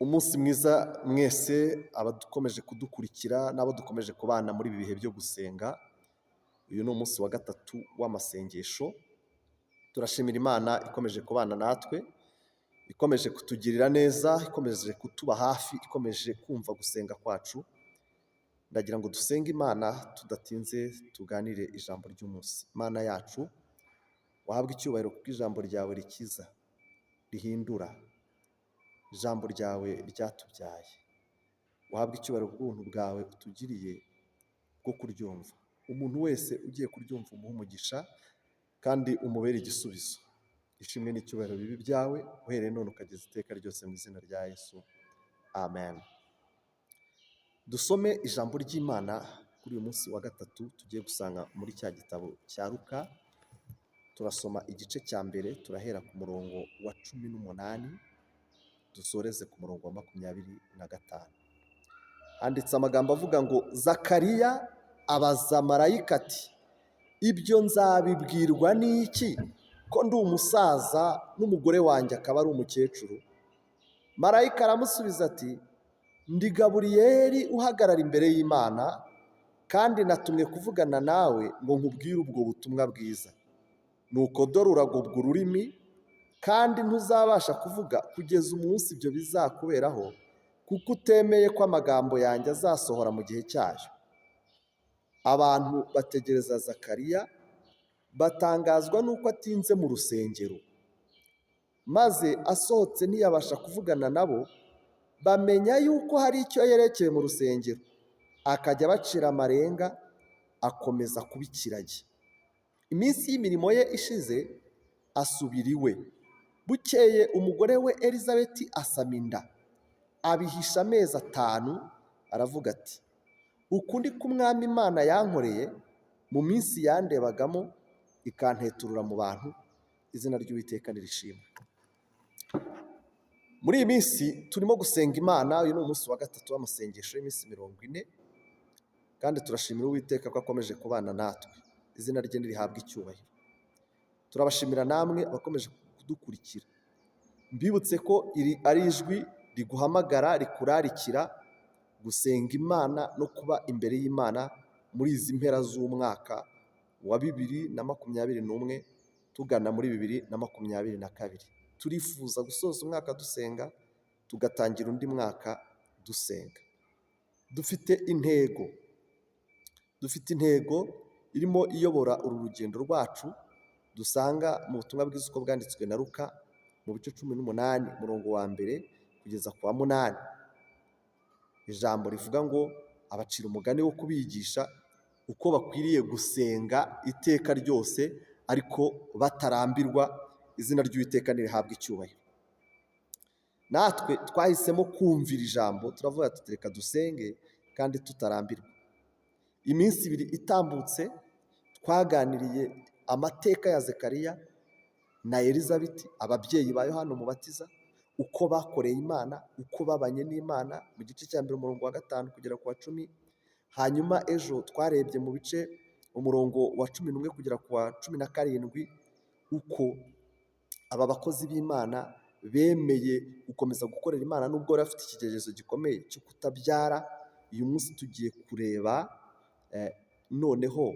Umunsi mwiza mwese abakomeje kudukurikira n'abo dukomeje kubana muri ibi bihe byo gusenga. Uyu ni umunsi wa gatatu w'amasengesho. Turashimira Imana ikomeje kubana natwe, ikomeje kutugirira neza, ikomeje kutuba hafi, ikomeje kumva gusenga kwacu. Ndagira ngo dusenge Imana tudatinze, tuganire ijambo ry'umunsi. Imana yacu, wahabwe icyubahiro kuko ijambo ryawe rikiza, rihindura. Ijambo ryawe ryatubyaye. Wahabwe icyubahiro kubw'ubuntu bwawe utugiriye bwo kuryumva. Umuntu wese ugiye kuryumva umuhe umugisha kandi umubere igisubizo. Ishimwe n'icyubahiro bibe ibyawe uhereye none ukageza iteka ryose, mu izina rya Yesu. Amen. Dusome ijambo ry'Imana kuri uyu munsi wa gatatu tugiye gusanga muri cya gitabo cya Luka. Turasoma igice cya mbere, turahera ku murongo wa 18 dusoreze ku murongo wa 25. Handitse amagambo avuga ngo: "Zakariya abaza marayika ati: 'Ibyo nzabibwirwa n'iki, ko ndi umusaza n'umugore wanjye akaba ari umukecuru?' Marayika aramusubiza ati: 'Ndi Gaburiyeli uhagarara imbere y'Imana, kandi natumwe kuvugana nawe ngo nkubwire ubwo butumwa bwiza. Nuko dore uragobwa ururimi, kandi ntuzabasha kuvuga kugeza umunsi ibyo bizakuberaho, kuko utemeye ko amagambo yanjye azasohora mu gihe cyayo.'" Abantu bategereza Zakariya, batangazwa n'uko atinze mu rusengero. Maze asohotse ntiyabasha kuvugana nabo, bamenya yuko hari icyo yerekeye mu rusengero, akajya abacira amarenga, akomeza kuba ikiragi. Iminsi y'imirimo ye ishize, asubira iwe. Bukeye umugore we Elizabeti asama inda, abihisha amezi 5, aravuga ati: "Uku ni ko Umwami Imana yankoreye mu minsi yandebagamo ikanteturura mu bantu." Izina ry'Uwiteka nirishimwe. Muri iyi minsi turimo gusenga Imana. Uyu ni umunsi wa gatatu w'amasengesho y'iminsi 40, kandi turashimira Uwiteka ko akomeje kubana natwe. Izina rye nirihabwe icyubahiro. Turabashimira namwe abakomeje kudukurikira. Mbibutse ko iri ari ijwi riguhamagara, rikurarikira gusenga Imana no kuba imbere y'Imana muri izi mpera z'umwaka wa 2021 tugana muri 2022. Turifuza gusoza umwaka dusenga, tugatangira undi mwaka dusenga. Dufite intego irimo iyobora uru rugendo rwacu, dusanga mu butumwa bwiza uko bwanditswe na Luka mu bice 18, umurongo wa mbere kugeza ku wa munani. Ijambo rivuga ngo: "Abacira umugani wo kubigisha uko bakwiriye gusenga iteka ryose ariko batarambirwa." Izina ry'Uwiteka ntirihabwe icyubahiro. Natwe twahisemo kumvira ijambo, turavuga tuti: "Reka dusenge kandi tutarambirwa." Iminsi 2 itambutse twaganiriye amateka ya Zekariya na Elizabeti, ababyeyi ba Yohana Umubatiza, uko bakoreye Imana, uko babanye n'Imana, mu gice cya mbere umurongo wa 5 kugera ku wa 10. Hanyuma ejo twarebye mu bice umurongo wa 11 kugera ku wa 17, uko aba bakozi b'Imana bemeye gukomeza gukorera Imana nubwo bari bafite ikigeragezo gikomeye cyo kutabyara. Uyu munsi tugiye kureba noneho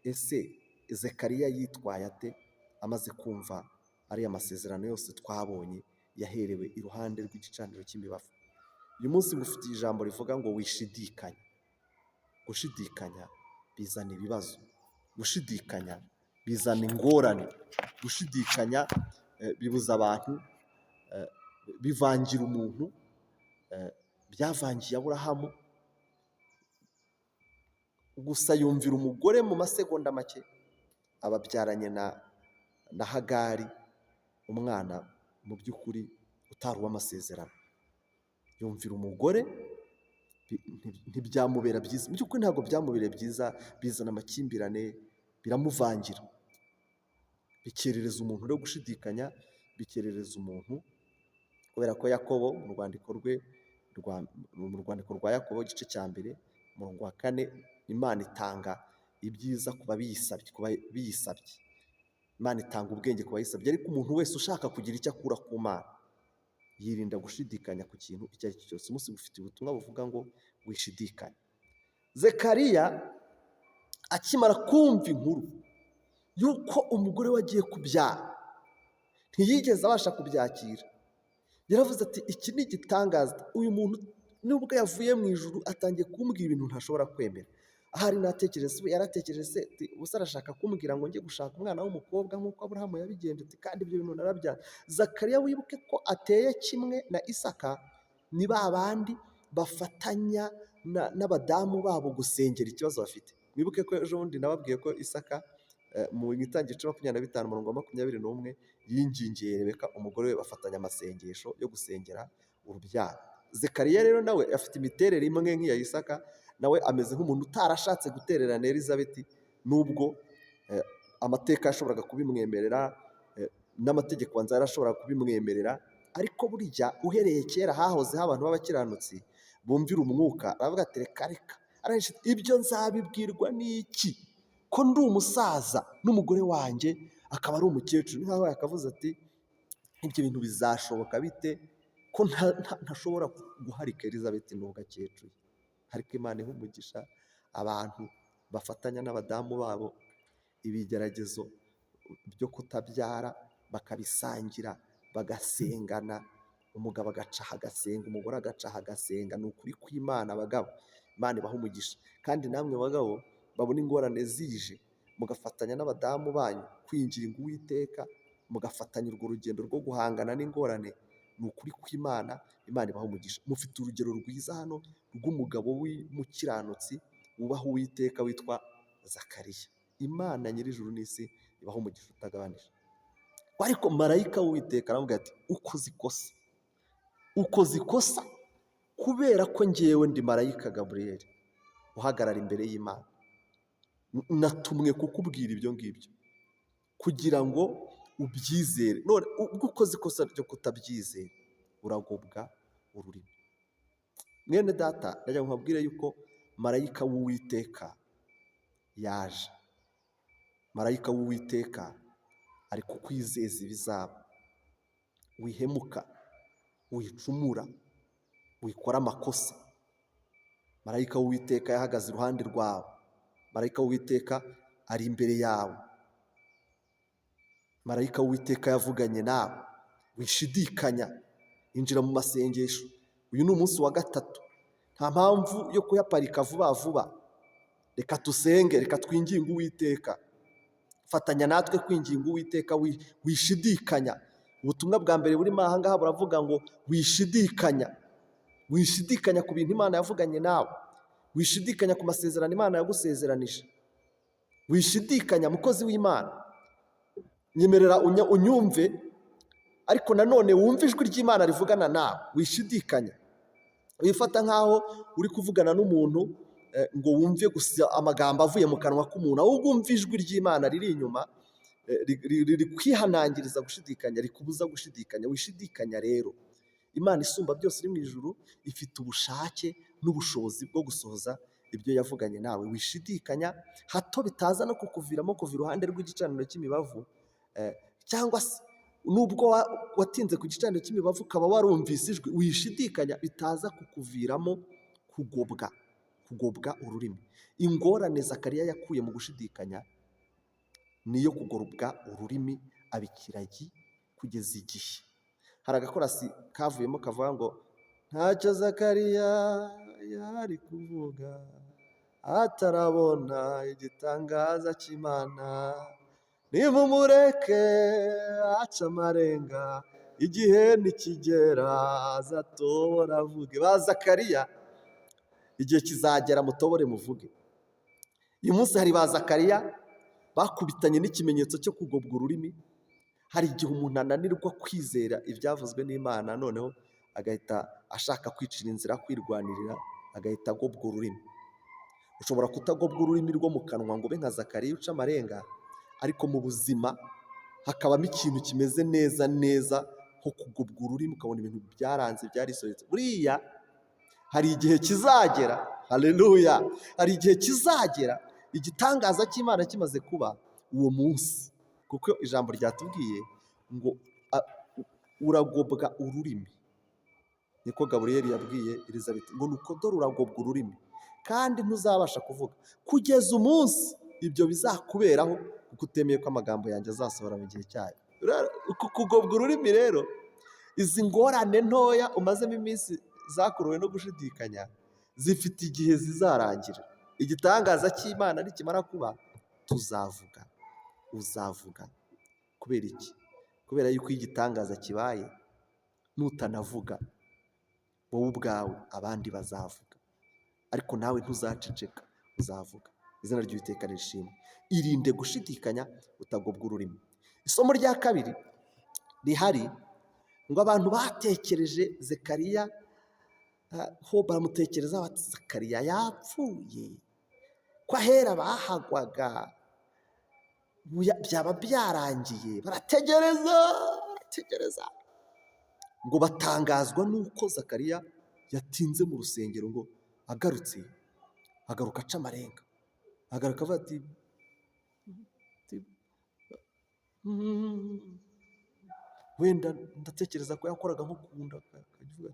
ese Zekariya yitwaye ate amaze kumva ariya masezerano yose twabonye yaherewe iruhande rw'igicaniro cy'imibavu? Uyu munsi ngufitiye ijambo rivuga ngo: "Wishidikanya." Gushidikanya bizana ibibazo, gushidikanya bizana ingorane, gushidikanya bibuza abantu, bivangira umuntu. Byavangiye Aburahamu gusa, yumvira umugore, mu masegonda make ababyaranye na Hagari umwana mu by'ukuri utari uw'amasezerano. Yumvira umugore, ntibyamubera byiza. Mu by'ukuri ntabwo byamubereye byiza, bizana amakimbirane, biramuvangira, bikerereza umuntu rero. Gushidikanya bikerereza umuntu, kubera ko Yakobo mu rwandiko rwa Yakobo igice cya mbere umurongo wa 4, Imana itanga ibyiza ku babiyisabye, ku biyisabye. Imana itanga ubwenge ku bayisabye, ariko umuntu wese ushaka kugira icyo akura ku Mana. Yirinda gushidikanya ku kintu icyo ari cyo cyose. Umunsi ufite ubutumwa buvuga ngo wishidikanye. Zekariya akimara kumva inkuru y'uko umugore we agiye kubyara, ntiyigeze abasha kubyakira. Yaravuze ati iki ni igitangaza, uyu muntu nubwo yavuye mu ijuru atangiye kumbwira ibintu ntashobora kwemera. Ahari natekereza, yaratekereje se ubusa arashaka kumbwira ngo njye gushaka umwana w'umukobwa nk'uko Aburahamu yabigenje, ati kandi ibyo bintu narabyanze. Zakariya wibuke ko ateye kimwe na Isaka, ni ba bandi bafatanya n'abadamu babo gusengera ikibazo bafite. Wibuke ko ejo bundi nababwiye ko Isaka mu Itangiriro 25 umurongo wa 21 yingingiye Rebeka umugore we, bafatanya amasengesho yo gusengera urubyaro. Zekariya rero nawe afite imiterere imwe nk'iya Isaka, nawe ameze nk'umuntu utarashatse gutererana Elizabeti, nubwo amateka yashoboraga kubimwemerera, n'amategeko nzara yarashobora kubimwemerera, ariko burya uhereye kera hahozeho abantu b'abakiranutsi bumvira umwuka, aravuga ati reka reka, ibyo nzabibwirwa n'iki ko ndi umusaza n'umugore wanjye akaba ari umukecuru? Nkaho yakavuze ati ibyo bintu bizashoboka bite ko ntashobora guharika Elizabeti nubwo akecuye? Ariko Imana iha umugisha abantu bafatanya n'abadamu babo ibigeragezo byo kutabyara, bakabisangira, bagasengana, umugabo agacaha agasenga, umugore agacaha agasenga. Ni ukuri kw'Imana abagabo, Imana ibaha umugisha. Kandi namwe bagabo babona ingorane zije, mugafatanya n'abadamu banyu kwinginga Uwiteka, mugafatanya urwo rugendo rwo guhangana n'ingorane, ni ukuri kw'Imana, Imana ibaha umugisha. Mufite urugero rwiza hano rw'umugabo w'umukiranutsi wubaha Uwiteka witwa Zakariya. Imana nyir'ijuru n'isi ibaha umugisha utagabanije. Ariko marayika w'Uwiteka aramubwira ati ukoze ikosa, ukoze ikosa kubera ko ngewe ndi marayika Gaburiyeli uhagarara imbere y'Imana, natumwe kukubwira ibyo ngibyo kugira ngo ubyizere. None ubwo ukoze ikosa ryo kutabyizera, uragobwa ururimi. Mwene data, ndagira ngo nkubwire yuko marayika w'Uwiteka yaje. Marayika w'Uwiteka ari kukwizeza ibizaba. Wihemuka, wicumura, wikora amakosa. Marayika w'Uwiteka yahagaze iruhande rwawe. Marayika w'Uwiteka ari imbere yawe. Marayika w'Uwiteka yavuganye nawe. Wishidikanya, injira mu masengesho. Uyu ni umunsi wa gatatu, nta mpamvu yo kuyaparika vuba vuba. Reka dusenge, reka twinginge Uwiteka. Fatanya natwe kwinginga Uwiteka, wishidikanya. Ubutumwa bwa mbere burimo aha ngaha buravuga ngo wishidikanya, wishidikanya ku bintu Imana yavuganye nawe, wishidikanya ku masezerano Imana yagusezeranije, wishidikanya. Mukozi w'Imana, nyemerera unyumve, ariko nanone wumve ijwi ry'Imana rivugana nawe. Wishidikanya, wifata nk'aho uri kuvugana n'umuntu ngo wumve gusa amagambo avuye mu kanwa k'umuntu, ahubwo wumve ijwi ry'Imana riri inyuma rikwihanangiriza gushidikanya, rikubuza gushidikanya. Wishidikanya rero, Imana isumba byose iri mu ijuru ifite ubushake n'ubushobozi bwo gusohoza ibyo yavuganye nawe. Wishidikanya, hato bitaza no kukuviramo kuva iruhande rw'igicaniro cy'imibavu, cyangwa se nubwo watinze ku gicaniro cy'imibavu ukaba warumvise ijwi, wishidikanya bitaza kukuviramo kugobwa ururimi. Ingorane Zakariya yakuye mu gushidikanya niyo kugorobwa ururimi, aba ikiragi kugeza igihe. Hari agakorasi kavuyemo kavuga ngo ntacyo Zakariya yari kuvuga atarabona igitangaza cy'Imana, nimumureke aca amarenga, igihe nikigera azatobora avuge. Ba Zakariya, igihe kizagera mutobore muvuge. Uyu munsi hari ba Zakariya bakubitanye n'ikimenyetso cyo kugobwa ururimi. Hari igihe umuntu ananirwa kwizera ibyavuzwe n'Imana, noneho agahita ashaka kwicira inzira, kwirwanirira, agahita agobwa ururimi. Ushobora kutagobwa ururimi rwo mu kanwa ngo ube nka Zakariya uca amarenga, ariko mu buzima hakabamo ikintu kimeze neza neza nko kugobwa ururimi, ukabona ibintu byaranze, byarisobetse. Buriya hari igihe kizagera, haleluya, hari igihe kizagera igitangaza cy'Imana kimaze kuba uwo munsi, kuko ijambo ryatubwiye ngo uragobwa ururimi. Niko Gaburiyeli yabwiye Elizabeth ngo nuko dore uragobwa ururimi kandi ntuzabasha kuvuga kugeza umunsi ibyo bizakuberaho, kuko utemeye ko amagambo yanjye azasohora mu gihe cyayo. Uku kugobwa ururimi rero, izi ngorane ntoya umazemo iminsi zakuruwe no gushidikanya, zifite igihe zizarangira. Igitangaza cy'Imana nikimara kuba tuzavuga, uzavuga. Kubera iki? Kubera yuko iyo igitangaza kibaye nutanavuga wowe ubwawe abandi bazavuga, ariko nawe ntuzaceceka, uzavuga. Izina ry'Uwiteka nirishimwe. Irinde gushidikanya utagobwa ururimi. Isomo rya kabiri rihari ngo abantu batekereje Zekariya, ho bamutekereza bati Zekariya yapfuye, ko ahera bahagwaga byaba byarangiye. Barategereza, barategereza, ngo batangazwa n'uko Zakariya yatinze mu rusengero. Ngo agarutse, agaruka aca amarenga, agaruka avuga ati wenda ndatekereza ko yakoraga nko ku nda, akavuga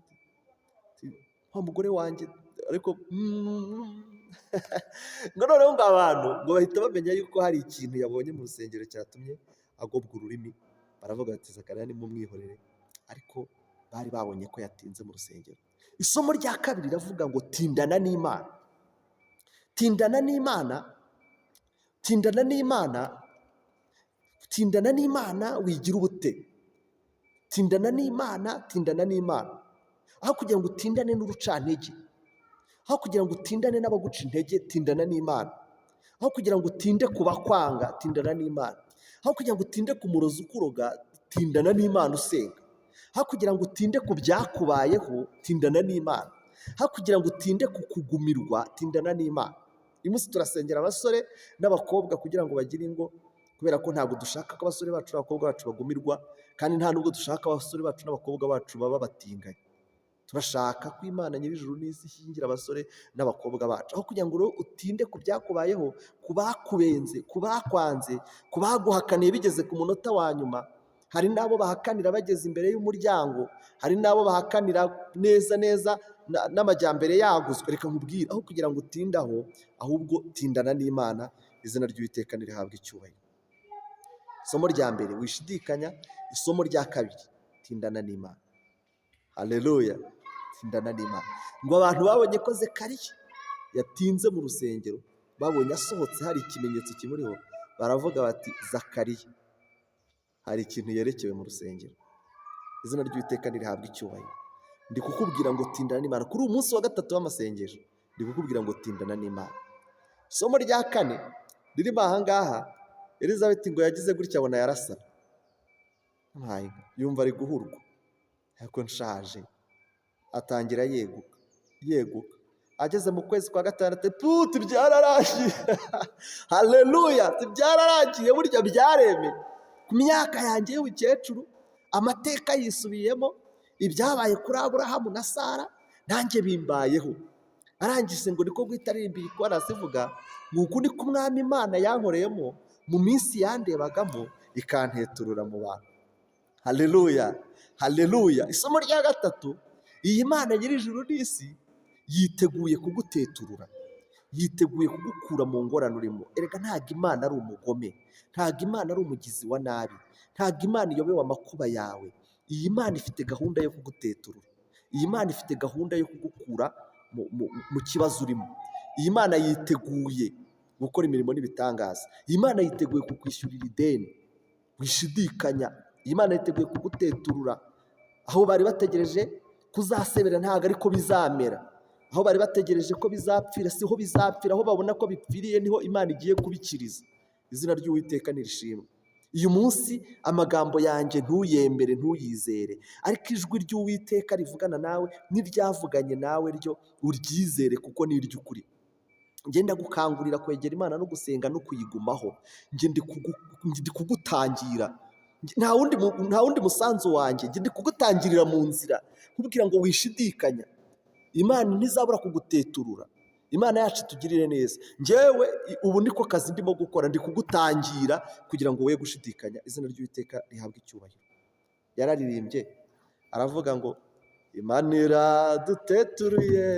ati wa mugore wanjye, ariko ngo noneho ngo abantu ngo bahita bamenya yuko hari ikintu yabonye mu rusengero cyatumye agobwa ururimi. Baravuga bati Zakariya nimumwihorere, ariko bari babonye ko yatinze mu rusengero. Isomo rya kabiri riravuga ngo tindana n'Imana, tindana n'Imana, tindana n'Imana, tindana n'Imana, wigira ubute. Tindana n'Imana, tindana n'Imana. Aho kugira ngo utindane n'urucantege, aho kugira ngo utindane n'abaguca intege, tindana n'Imana. Aho kugira ngo utinde ku bakwanga, tindana n'Imana. Aho kugira ngo utinde ku murozi ukuroga, tindana n'Imana usenga. Aho kugira ngo utinde ku byakubayeho, tindana n'Imana. Aho kugira ngo utinde ku kugumirwa, tindana n'Imana. Uyu munsi turasengera abasore n'abakobwa kugira ngo bagire ingo, kubera ko ntabwo dushaka ko abasore bacu n'abakobwa bacu bagumirwa, kandi nta nubwo dushaka abasore bacu n'abakobwa bacu baba batinganye. Turashaka ko Imana nyir'ijuru n'isi ishyingira abasore n'abakobwa bacu. Aho kugira ngo utinde ku byakubayeho, ku bakubenze, ku bakwanze, ku baguhakaniye bigeze ku munota wa nyuma, hari n'abo bahakanira bageze imbere y'umuryango, hari n'abo bahakanira neza neza n'amajyambere yaguzwe. Reka nkubwire, aho kugira ngo utinde aho, ahubwo tindana n'Imana. Izina ry'Uwiteka nirihabwe icyubahiro. Isomo rya mbere wishidikanya, isomo rya kabiri tindana n'Imana. Haleluya, tindana n'Imana. Ngo abantu babonye ko Zekariya yatinze mu rusengero, babonye asohotse hari ikimenyetso kimuriho, baravuga bati Zakariya hari ikintu yerekewe mu rusengero. Izina ry'Uwiteka nirihabwe icyubahiro. Ndi kukubwira ngo tindana n'Imana. Kuri uyu munsi wa gatatu w'amasengesho, ndi kukubwira ngo tindana n'Imana. Isomo rya kane ririmo aha ngaha, Elizabeth ngo yagize gutya abona yarasara, yumva ari guhurwa, ariko nshaje, atangira yeguka yeguka, ageze mu kwezi kwa gatandatu puti byararangiye. Haleluya, byararangiye, burya byaremeye. Ku myaka yanjye y'ubukecuru amateka yisubiyemo, ibyabaye kuri Aburahamu na Sara nanjye bimbayeho. Arangije ngo niko guhita aririmba iyi korasi ivuga ngo uku niko Umwami Imana yankoreyemo mu minsi yandebagamo ikanteturura mu bantu. Haleluya, haleluya. Isomo rya gatatu, iyi Mana nyir'ijuru n'isi yiteguye kuguteturura, yiteguye kugukura mu ngorane urimo. Erega ntabwo Imana ari umugome, ntabwo Imana ari umugizi wa nabi, ntabwo Imana iyobewe amakuba yawe. Iyi Mana ifite gahunda yo kuguteturura, iyi Mana ifite gahunda yo kugukura mu kibazo urimo. Iyi Mana yiteguye gukora imirimo n'ibitangaza. Iyi Mana yiteguye kukwishyurira ideni, wishidikanya. Iyi Mana yiteguye kuguteturura. Aho bari bategereje kuzasebera ntabwo ariko bizamera. Aho bari bategereje ko bizapfira siho bizapfira. Aho babona ko bipfiriye niho Imana igiye kubikiriza. Izina ry'Uwiteka nirishimwe. Uyu munsi amagambo yanjye ntuyemere, ntuyizere, ariko ijwi ry'Uwiteka rivugana nawe n'iryavuganye nawe ryo uryizere, kuko ni iry'ukuri. Ngenda gukangurira kwegera Imana no gusenga no kuyigumaho. Njye ndi kugutangira, nta wundi musanzu wanjye, njye ndi kugutangirira mu nzira, nkubwira ngo wishidikanya. Imana ntizabura kuguteturura. Imana yacu itugirire neza. Njyewe ubu niko kazi ndimo gukora, ndi kugutangira kugira ngo we gushidikanya. Izina ry'Uwiteka rihabwe icyubahiro. Yararirimbye aravuga ngo Imana iraduteturuye,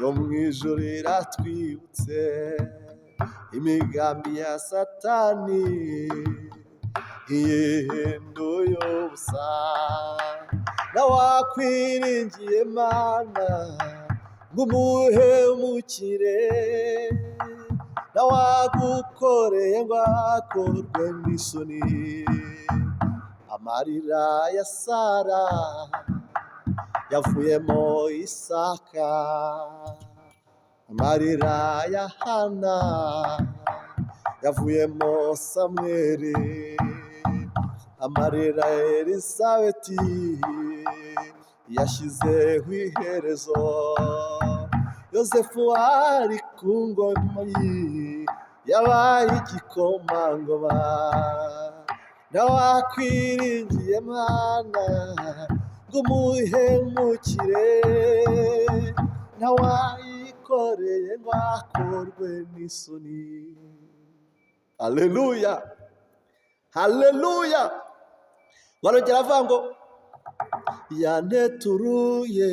yo mu ijuru iratwibutse, imigambi ya Satani ihinduye ubusa. Nawakwiringiye Mana ngo umuhemukire, nawagukoreye ngo akorwe n'isoni. Amarira ya Sara yavuyemo Isaka, amarira ya Hana yavuyemo Samweli, amarira ya Elisabeti yashyizeho iherezo. Yosefu ari ku ngoma yabaye igikomangoma. Nawakwiringiye Mana ngo umuhemukire, ntawayikoreye ngo akorwe n'isoni. Haleluya, haleluya. Barongera avuga ngo yanteturuye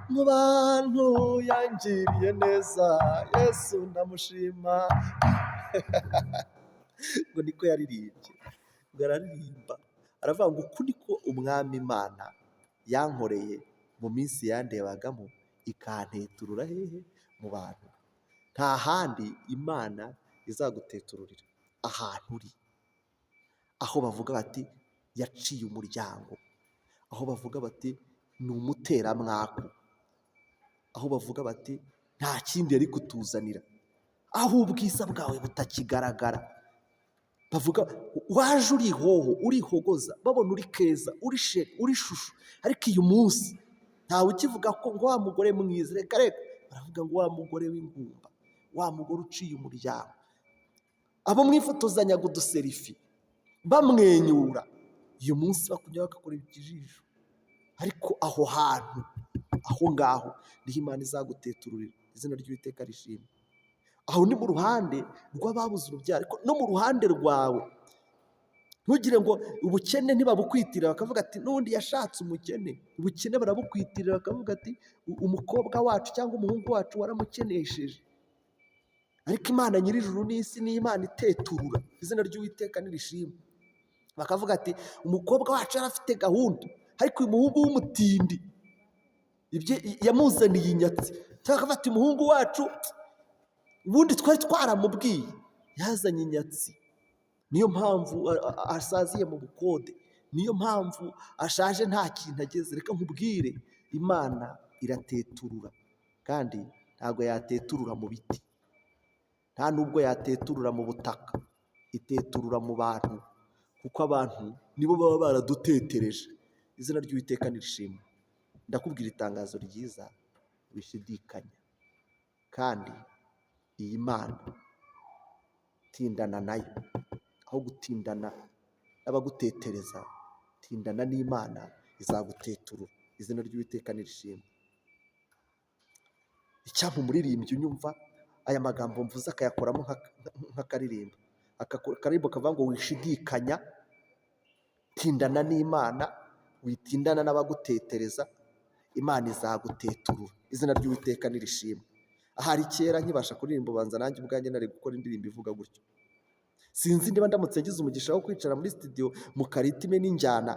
mu bantu, yangiriye neza, Yesu ndamushima. Ngo niko yaririmbye, ngo araririmba aravuga ngo uku niko Umwami Imana yankoreye mu minsi yandebagamo, ikanteturura hehe? Mu bantu. Nta handi Imana izagutetururira, ahantu uri, aho bavuga bati yaciye umuryango, aho bavuga bati ni umuteramwaku, aho bavuga bati nta kindi yari kutuzanira, aho ubwiza bwawe butakigaragara. Bavuga waje uri ihoho, urihogoza, babona uri keza, uri sheri, uri shushu, ariko uyu munsi ntawe ukivuga ko ngo wa mugore mwiza, reka reka, baravuga ngo wa mugore w'ingumba, wa mugore uciye umuryango. Abo mwifotozanyaga uduserifi bamwenyura, uyu munsi bakujya bakakora ikijisho. Ariko aho hantu, aho ngaho niho Imana izagutetururira, izina ry'Uwiteka rishimwe. Aho ni mu ruhande rw'ababuze urubyaro, ariko no mu ruhande rwawe ntugire ngo ubukene ntibabukwitirira bakavuga ati n'ubundi yashatse umukene. Ubukene barabukwitirira bakavuga ati umukobwa wacu cyangwa umuhungu wacu waramukenesheje. Ariko Imana nyir'ijuru n'isi ni Imana iteturura, izina ry'Uwiteka nirishimwe. Bakavuga ati umukobwa wacu yari afite gahunda, ariko uyu muhungu w'umutindi yamuzaniye inyatsi. Cyangwa bakavuga ati umuhungu wacu ubundi twari twaramubwiye, yazanye inyatsi, niyo mpamvu asaziye mu bukode, niyo mpamvu ashaje nta kintu ageze. Reka nkubwire, Imana irateturura, kandi ntabwo yateturura mu biti, nta nubwo yateturura mu butaka, iteturura mu bantu, kuko abantu nibo baba baradutetereje. Izina ry'Uwiteka nirishimwe. Ndakubwira itangazo ryiza, wishidikanya, kandi iyi Mana tindana nayo, aho gutindana n'abagutetereza, tindana n'Imana izaguteturura. Izina ry'Uwiteka nirishimwe. Icyampa umuririmbyi unyumva aya magambo mvuze akayakoramo nk'akaririmbo, akaririmbo kavuga ngo wishidikanya, tindana n'Imana, witindana n'abagutetereza, Imana izaguteturura. Izina ry'Uwiteka nirishimwe. Ahari kera nkibasha kuririmba, ubanza nanjye ubwanjye nari gukora indirimbo ivuga gutyo. Sinzi niba ndamutse ngize umugisha wo kwicara muri studio mu karitime n'injyana,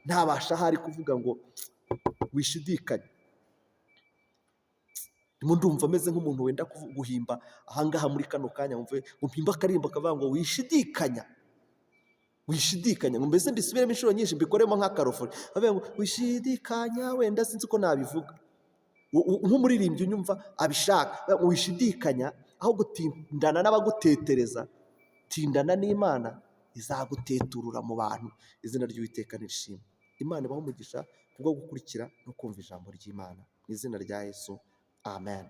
ntabasha ahari kuvuga ngo wishidikanye. Ndimo ndumva ameze nk'umuntu wenda guhimba ahangaha muri kano kanya, wumve ngo mpimbe akaririmbo kavuga ngo wishidikanya, wishidikanya, ngo mbese mbisubiremo inshuro nyinshi mbikoremo nk'akarofori, bavuga ngo wishidikanya, wenda sinzi uko nabivuga. Nk'umuririmbyi unyumva abishaka, ngo wishidikanya, aho gutindana n'abagutetereza, tindana n'Imana izaguteturura mu bantu. Izina ry'Uwiteka nirishimwe. Imana ibahe umugisha kubwo gukurikira no kumva ijambo ry'Imana. Mu izina rya Yesu, amen.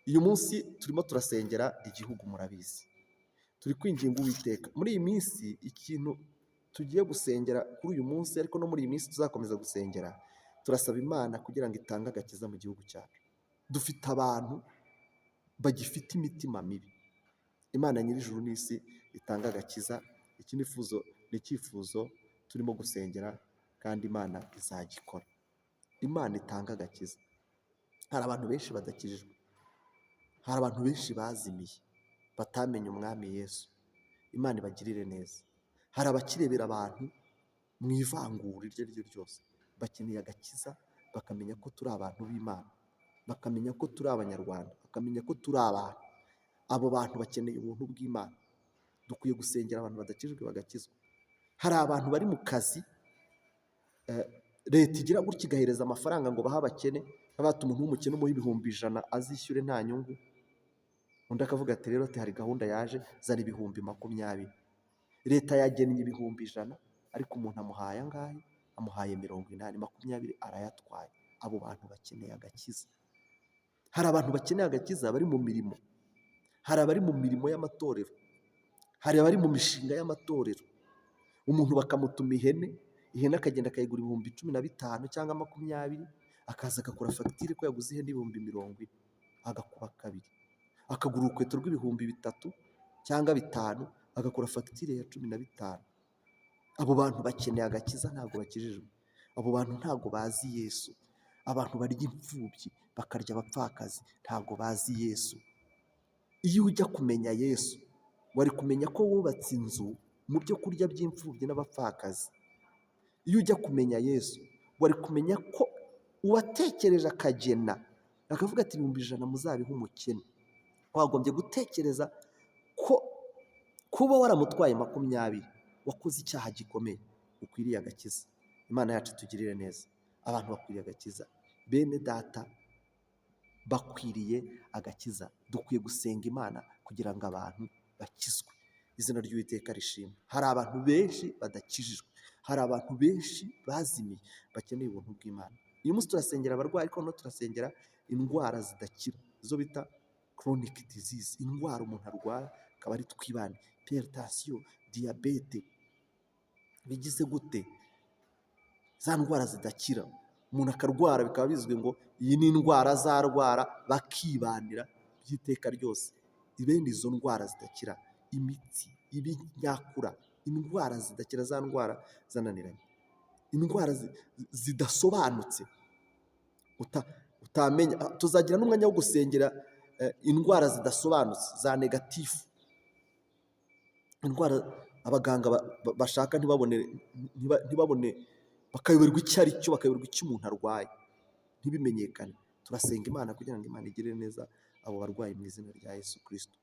Uyu munsi turimo turasengera igihugu, murabizi, turi kwinginga Uwiteka. Muri iyi minsi ikintu tugiye gusengera kuri uyu munsi, ariko no muri iyi minsi tuzakomeza gusengera, turasaba Imana kugira ngo itange agakiza mu gihugu cyacu. Dufite abantu bagifite imitima mibi. Imana nyir'ijuru n'isi itanga agakiza. Iki ni icyifuzo turimo gusengera, kandi Imana izagikora. Imana itanga agakiza. Hari abantu benshi badakijijwe, hari abantu benshi bazimiye batamenye umwami Yesu. Imana ibagirire neza. Hari abakirebera abantu mu ivangura iryo ari ryo ryose, bakeneye agakiza, bakamenya ko turi abantu b'Imana, bakamenya ko turi Abanyarwanda, bakamenya ko turi abantu. Abo bantu bakeneye ubuntu bw'Imana. Dukwiye gusengera abantu badakijijwe bagakizwa. Hari abantu bari mu kazi, leta igira gutya igahereza amafaranga ngo bahe abakene, bati umuntu w'umukene umuhe 100,000 azishyure nta nyungu, undi akavuga ati rero hari gahunda yaje, zana 20,000. Leta yagennye 100,000 ariko umuntu amuhaye angahe? Amuhaye 80, 20 arayatwaye. Abo bantu bakeneye agakiza. Hari abantu bakeneye agakiza bari mu mirimo, hari abari mu mirimo y'amatorero, hari abari mu mishinga y'amatorero. Umuntu bakamutuma ihene, ihene akagenda akayigura 15,000 cyangwa 20, akaza agakora fagitire ko yaguze ihene 40,000, agakuba kabiri. Akagura urukweto rw'ibihumbi 3 cyangwa 5, agakora fagitire ya 15. Abo bantu bakeneye agakiza, ntabwo bakijijwe. Abo bantu ntabwo bazi Yesu. Abantu barya imfubyi, bakarya abapfakazi, ntabwo bazi Yesu. Iyo ujya kumenya Yesu, wari kumenya ko wubatse inzu mu byo kurya by'imfubyi n'abapfakazi. Iyo ujya kumenya Yesu, wari kumenya ko uwatekereje akagena, akavuga ati 100,000 muzabihe umukene. Wagombye gutekereza ko kuba waramutwaye 20, wakoze icyaha gikomeye, ukwiriye agakiza. Imana yacu itugirire neza. Abantu bakwiriye agakiza. Bene data bakwiriye agakiza. Dukwiye gusenga Imana kugira ngo abantu bakizwe. Izina ry'Uwiteka rishimwe. Hari abantu benshi badakijijwe, hari abantu benshi bazimiye bakeneye ubuntu bw'Imana. Uyu munsi turasengera abarwayi, ariko noneho turasengera indwara zidakira, izo bita chronic disease, indwara umuntu arwara akaba ari twibane, hypertension, diyabete, bigize gute, za ndwara zidakira, umuntu akarwara bikaba bizwi ngo iyi ni indwara azarwara bakibanira by'iteka ryose. Bene izo ndwara zidakira, imitsi, ibinyakura, indwara zidakira, za ndwara zananiranye, indwara zidasobanutse utamenya. Tuzagira n'umwanya wo gusengera indwara zidasobanutse za négatif, indwara abaganga bashaka ntibabone, bakayoberwa icyo ari cyo, bakayoberwa icyo umuntu arwaye ntibimenyekane. Turasenga Imana kugira ngo Imana igirire neza abo barwayi mu izina rya Yesu Kirisito.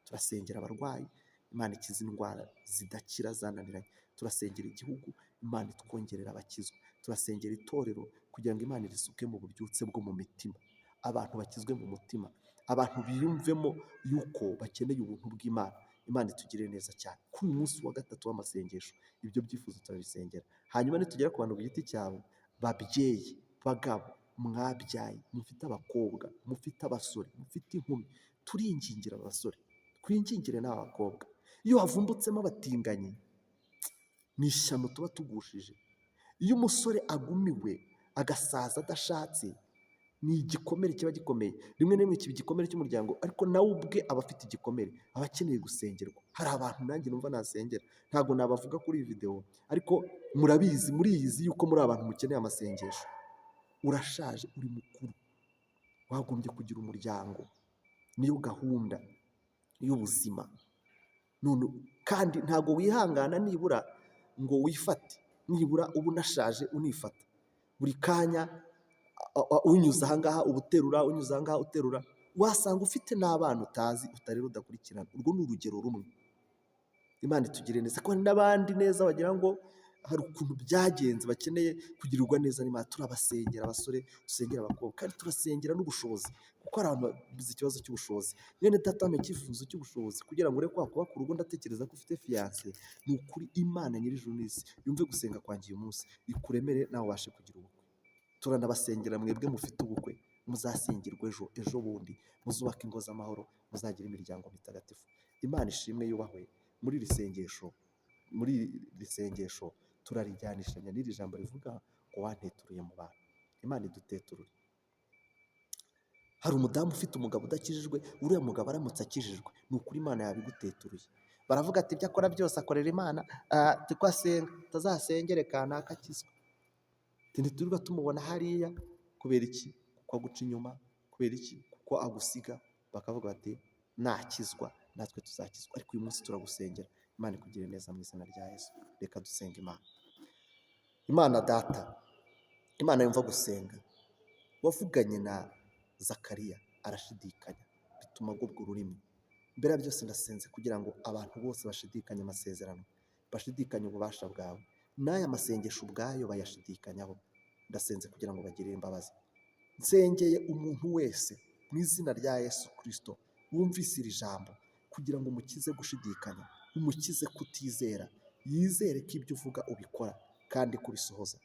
Turasengera abarwayi, Imana ikize indwara zidakira zananiranye. Turasengera igihugu, Imana itwongerera abakizwa. Turasengera itorero kugira ngo Imana irisuke mu bubyutse bwo mu mitima, abantu bakizwe mu mutima, abantu biyumvemo yuko bakeneye ubuntu bw'Imana. Imana itugirire neza cyane. Kuri uyu munsi wa gatatu w'amasengesho, ibyo byifuzo turabisengera. Hanyuma nitugera ku bantu ku giti cyabo, babyeyi, bagabo, mwabyaye, mufite abakobwa, mufite abasore, mufite inkumi, turingingira abasore, twingingire n'aba bakobwa. Iyo havumbutsemo abatinganyi, ni ishyano tuba tugushije. Iyo umusore agumiwe agasaza adashatse, ni igikomere kiba gikomeye. Rimwe na rimwe kiba igikomere cy'umuryango, ariko nawe ubwe aba afite igikomere, aba akeneye gusengerwa. Hari abantu nanjye numva nasengera, ntabwo nabavuga kuri iyi videwo, ariko murabizi, muriyizi yuko muri abantu mukeneye amasengesho. Urashaje, uri mukuru, wagombye kugira umuryango, niyo gahunda y'ubuzima. None kandi ntabwo wihangana nibura ngo wifate, nibura uba unashaje unifata. Buri kanya unyuze aha ngaha uba uterura, unyuze aha ngaha uterura, wasanga ufite n'abana utazi, utarera, udakurikirana. Urwo ni urugero rumwe. Imana itugirire neza, ko hari n'abandi neza bagira ngo hari ukuntu byagenze bakeneye kugirirwa neza n'Imana. Turabasengera abasore, dusengera abakobwa, kandi turasengera n'ubushobozi, kuko hari abantu bagize ikibazo cy'ubushobozi. Mwene data, wampa icyifuzo cy'ubushobozi kugira ngo urebe ko wakubaka urugo, ndatekereza ko ufite fiancée. Ni ukuri Imana nyir'ijuru n'isi yumve gusenga kwanjye uyu munsi, ikuremere nawe ubashe kugira ubukwe. Turanabasengera mwebwe mufite ubukwe, muzashyingirwe ejo ejo bundi, muzubake ingo z'amahoro, muzagire imiryango mitagatifu. Imana ishimwe yubahwe. Muri iri sengesho turarijyanishanya n'iri jambo rivuga ngo wanteturuye mu bantu. Imana iduteturure. Hari umudamu ufite umugabo udakijijwe, uriya mugabo aramutse akijijwe, ni ukuri Imana yabiguteturuye. Baravuga ati ibyo akora byose akorera Imana, ko asenga, atazasengere kanaka akizwe. Ntiturirwa tumubona hariya, kubera iki? Kuko aguca inyuma, kubera iki? Kuko agusiga. Bakavuga bati nakizwa natwe tuzakizwa, ariko uyu munsi turagusengera, Imana ikugirire neza mu izina rya Yesu. Reka dusenga Imana. Imana Data, Imana yumva gusenga, wavuganye na Zakariya arashidikanya, bituma agobwa ururimi. Mbere ya byose ndasenze kugira ngo abantu bose bashidikanye amasezerano, bashidikanye ububasha bwawe, n'aya masengesho ubwayo bayashidikanyaho. Ndasenze kugira ngo bagirire imbabazi. Nsengeye umuntu wese mu izina rya Yesu Kirisito wumvise iri jambo, kugira ngo umukize gushidikanya, umukize kutizera, yizere ko ibyo uvuga ubikora kandi kubisohoza.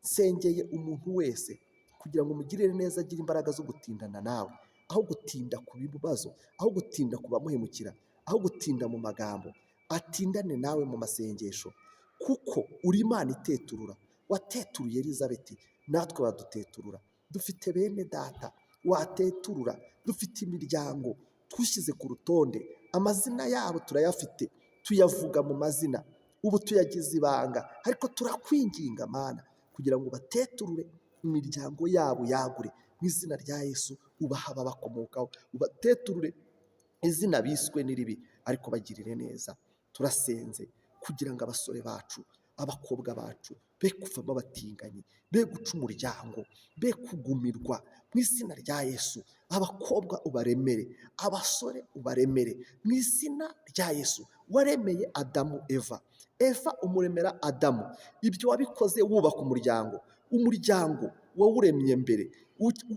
Nsengeye umuntu wese kugira ngo umugirire neza, agire imbaraga zo gutindana nawe, aho gutinda ku bibazo, aho gutinda ku bamuhemukira, aho gutinda mu magambo, atindane nawe mu masengesho, kuko uri Imana iteturura. Wateturuye Elizabeti, natwe baduteturura. Dufite bene data wateturura, dufite imiryango twushyize ku rutonde, amazina yabo turayafite, tuyavuga mu mazina, ubu tuyagize ibanga, ariko turakwinginga Mana kugira ngo bateturure imiryango yabo yagure mu izina rya Yesu, ubaha ababakomokaho, ubateturure izina biswe ni ribi, ariko bagirire neza. Turasenze kugira ngo abasore bacu, abakobwa bacu be kuvamo abatinganyi, be guca umuryango, be kugumirwa mu izina rya Yesu. Abakobwa ubaremere, abasore ubaremere mu izina rya Yesu. Waremeye Adamu Eva, Eva umuremera Adamu. Ibyo wabikoze wubaka umuryango, umuryango wawuremye mbere.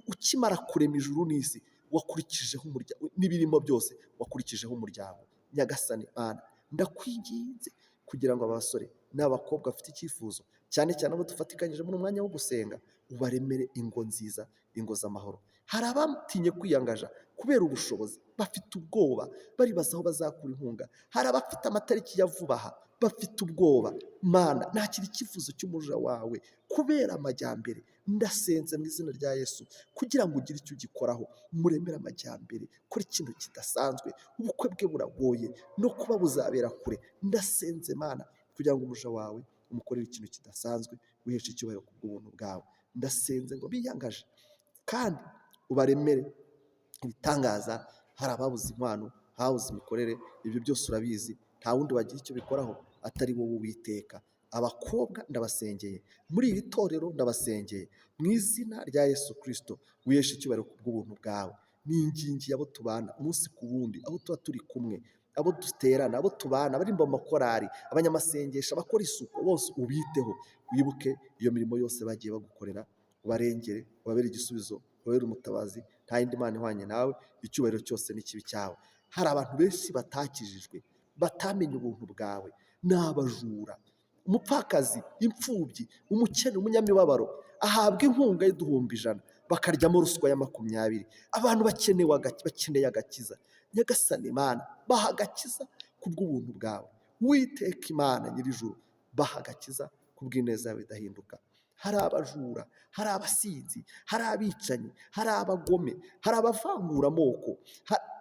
Ukimara kurema ijuru n'isi, wakurikijeho umuryango n'ibirimo byose, wakurikijeho umuryango. Nyagasani Mana, ndakwinginze kugira ngo abasore n'abakobwa bafite icyifuzo, cyane cyane abo dufatikanyije muri umwanya wo gusenga, ubaremere ingo nziza, ingo z'amahoro. Hari abatinye kwiyangaja kubera ubushobozi, bafite ubwoba, baribaza aho bazakura inkunga. Hari abafite amatariki ya vuba aha, bafite ubwoba. Mana, nakira icyifuzo cy'umuja wawe kubera amajyambere. Ndasenze mu izina rya Yesu kugira ngo ugire icyo ugikoraho, muremere amajyambere, kora ikintu kidasanzwe. Ubukwe bwe buragoye no kuba buzabera kure. Ndasenze Mana kugira ngo umuja wawe umukorere ikintu kidasanzwe, wiheshe icyubahiro ku bw'ubuntu bwawe. Ndasenze ngo biyangaje kandi ubaremere ibitangaza. Hari ababuze inkwano, habuze imikorere, ibyo byose urabizi, nta wundi wagira icyo bikoraho atari wowe Uwiteka. Abakobwa ndabasengeye, muri iri torero ndabasengeye mu izina rya Yesu Kirisito, wiheshe icyubahiro ku bw'ubuntu bwawe. Ningingiye abo tubana umunsi ku wundi, abo tuba turi kumwe, abo duterana, abo tubana, abari mu makorari, abanyamasengesho, abakora isuku, bose ubiteho, wibuke iyo mirimo yose bagiye bagukorera, ubarengere, ubabere igisubizo, ubabere umutabazi. Nta yindi Mana ihwanye nawe, icyubahiro cyose n'ikibi cyawe. Hari abantu benshi batakijijwe, batamenye ubuntu bwawe, ni abajura. Umupfakazi, imfubyi, umukene, umunyamibabaro ahabwa inkunga y'uduhumbi 100, bakaryamo ruswa ya 20. Abantu bakeneye agakiza. Nyagasani Imana, baha agakiza kubw'ubuntu bwawe. Uwiteka Imana nyir'ijuru, baha agakiza kubw'ineza yawe idahinduka. Hari abajura, hari abasinzi, hari abicanyi, hari abagome, hari abavangura amoko.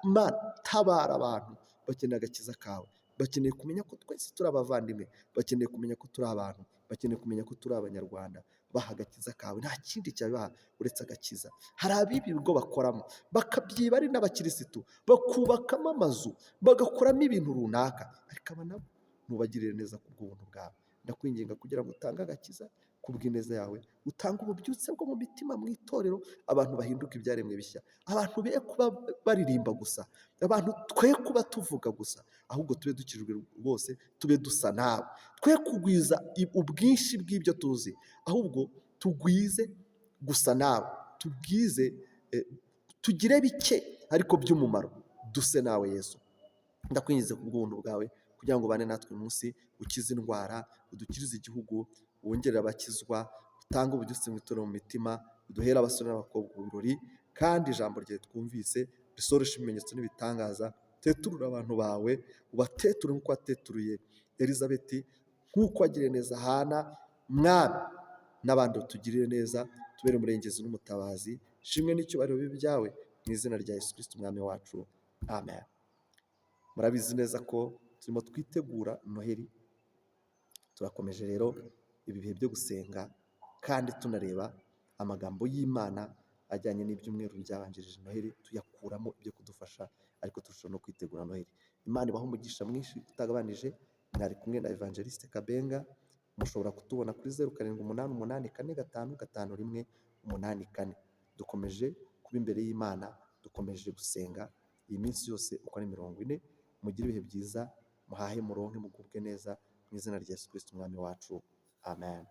Mana, tabara abantu bakeneye agakiza kawe, bakeneye kumenya ko twese turi abavandimwe, bakeneye kumenya ko turi abantu, bakeneye kumenya ko turi abanyarwanda. Baha agakiza kawe, nta kindi cyabibaha uretse agakiza. Hari abiba ibigo bakoramo, bakabyiba ari n'abakirisitu, bakubakamo amazu, bagakoramo ibintu runaka, ariko aba nabo ntubagirire neza ku bw'ubuntu bwawe. Ndakwinginga kugira ngo utange agakiza ku bw'ineza yawe, utange ububyutse bwo mu mitima mu itorero, abantu bahinduka ibyaremwe bishya, abantu be kuba baririmba gusa, abantu twe kuba tuvuga gusa, ahubwo tube dukijwe rwose, tube dusa nawe. Twe kugwiza ubwinshi bw'ibyo tuzi, ahubwo tugwize gusa nawe, tubwize, tugire bike ariko by'umumaro, duse nawe Yesu. Ndakwinginze ku bw'ubuntu bwawe kugira ngo ubane natwe uyu munsi, ukize indwara, udukirize igihugu, wongerere abakizwa, utange ububyutse mu itorero mu mitima, uduhere abasore n'abakobwa ibirori, kandi ijambo ryawe twumvise risoreshe ibimenyetso n'ibitangaza. Teturure abantu bawe, ubateture nk'uko wateturuye Elizabeti, nk'uko wagiriye neza Hana. Mwami, n'abandi utugirire neza, tubere umurengezi n'umutabazi. Shimwe n'icyubahiro bibe ibyawe mu izina rya Yesu Kristo umwami wacu, amen. Murabizi neza ko turimo twitegura Noheli, turakomeje rero ibi bihe byo gusenga. kandi tunareba amagambo y'Imana ajyanye n'ibyumweru byabanjirije Noheli, tuyakuramo ibyo kudufasha, ariko turushaho no kwitegura Noheli. Imana ibahe umugisha mwinshi utagabanije. Mwari kumwe na Evangeliste Kabenga. Mushobora kutubona kuri 0788455184. Dukomeje kuba imbere y'Imana, dukomeje gusenga iyi minsi yose uko ari 40. Mugire ibihe byiza, muhahe, muronke, mugubwe neza mu izina rya Yesu Kristo Umwami wacu. Amen.